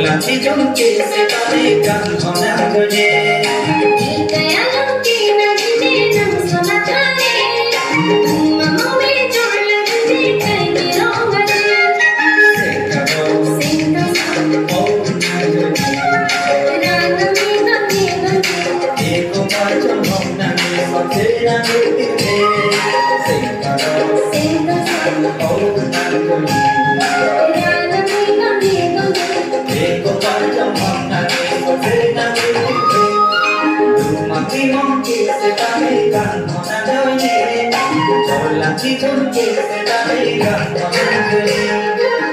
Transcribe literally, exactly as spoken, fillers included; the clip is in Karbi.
Chijong ke setame kan honang gone. Ikaya long ke na jine nang sola kare. Mama me jorla jine kai ke rong gone. Sengkaro. Sengkaro. Oh, nang gone. Rana me gone gone. Eko pachong hong nang me sokse nang me tingke. Sengkaro. Sengkaro. Oh, nang gone. Rana me gone gone. Eko pachong hong nang me sokse nang me tingke. Duma timong ke setame kan honang gone. Jorla chijong ke setame kan honang gone.